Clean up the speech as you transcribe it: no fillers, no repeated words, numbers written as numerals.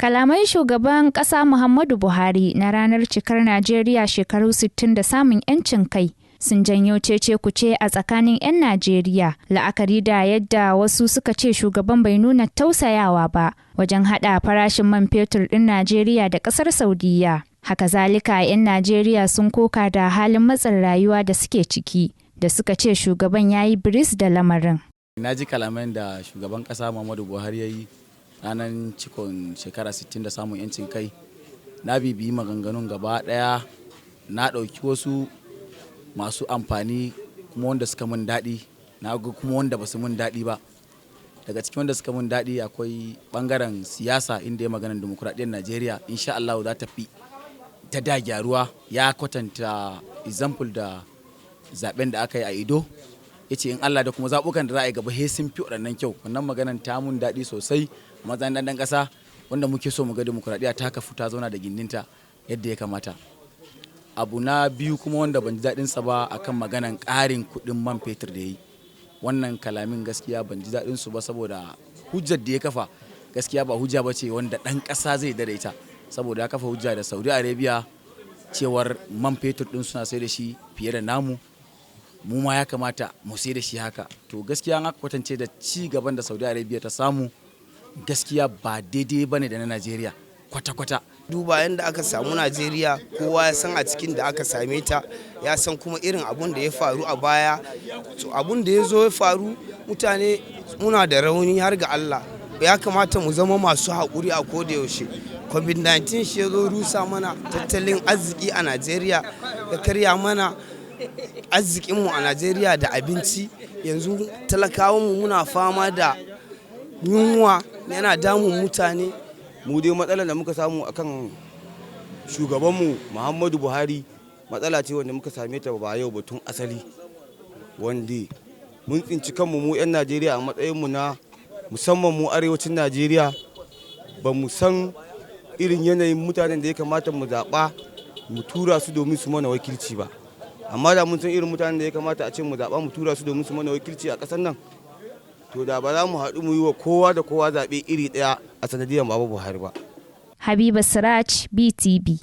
Kalaman shugaban ƙasa Muhammadu Buhari na ranar cikar Najeriya shekaru 60 da samun 'yancin kai sun janyo cece kuce a tsakanin 'yan Najeriya, la'akari da yadda wasu suka ce shugaban bai nuna tausayawa ba wajen haɗa farashin man fetur ɗin Najeriya da ƙasar Saudiyya. Haka zalika, 'yan Najeriya sun koka da halin matsin rayuwa da suke ciki, da suka ce shugaban ya yi biris da lamarin. Na ji kalaman da shugaban ƙasa Muhammadu Buhari ya yi ranar cikon shekara 60 da samun 'yancin kai. Na bibiyi maganganun gaba ɗaya, na ɗauki wasu masu amfani kuma wanda suka mun daɗi, na ga kuma wanda ba su mun daɗi ba. Daga cikin wanda suka mun daɗi akwai ɓangaren siyasa, inda ya maganar dimokuraɗiyyar Najeriya insha Allah za ta fi ta da gyaruwa. Ya kwatanta example da zaben da aka yi a Ido, ya ce in Allah da kuma zaɓukan da za a yi gaba he sun fi waɗannan kyau. Wannan maganan ta mun daɗi sosai a matsayin ɗan ƙasa wanda muke so mu ga dimokuraɗiyya ta kafu, ta zauna da gindinta yadda ya kamata. Abu na biyu kuma wanda ban ji daɗin sa ba, akan maganan ƙarin kuɗin man fetur da ya yi. Wannan kalamin gaskiya ban ji daɗin su ba, saboda hujjar da ya kafa gaskiya ba hujja ba ce wanda ɗan ƙasa zai daidaita, saboda ya kafa hujja da Saudi Arabia cewar man fetur ɗin suna sai da shi fiye da namu, mu ma ya kamata mu sai da shi haka. To gaskiya, an aka kwatance da ci gaban da Saudi Arabia ta samu, gaskiya ba daidai bane da na Najeriya kwata-kwata. Duba yadda aka samu Najeriya, kowa ya san a cikin da aka same ta, ya san kuma irin abun da ya faru a baya. To, abun da ya zo ya faru, mutane muna da rauni har ga Allah. Ya kamata mu zama masu haƙuri a koda yaushe. COVID-19 shi ya zo rusa mana tattalin arziki a Najeriya, ya karya mana arzikinmu a Najeriya da abinci. Yanzu talakawanmu muna fama da yunwa, yana damun mutane. Mu dai matsalar da muka samu akan shugabanmu Muhammadu Buhari, matsala ce wanda muka same ta ba yau ba, tun asali, wanda mun tsinci kanmu mu 'yan Najeriya a matsayinmu na musamman mu arewacin Najeriya, ba mu san irin yanayin mutanen da ya kamata mu zaɓa mu tura su domin su mana wakilci ba. Amma da mun san irin mutanen da ya kamata a ce mu zaɓa mu tura su domin su mana wakilci a ƙasar nan, to da ba za mu haɗu mu yi wa kowa da kowa zaɓe iri ɗaya a sanadiyar Baba Buhari ba. Habiba Siraj, BTB.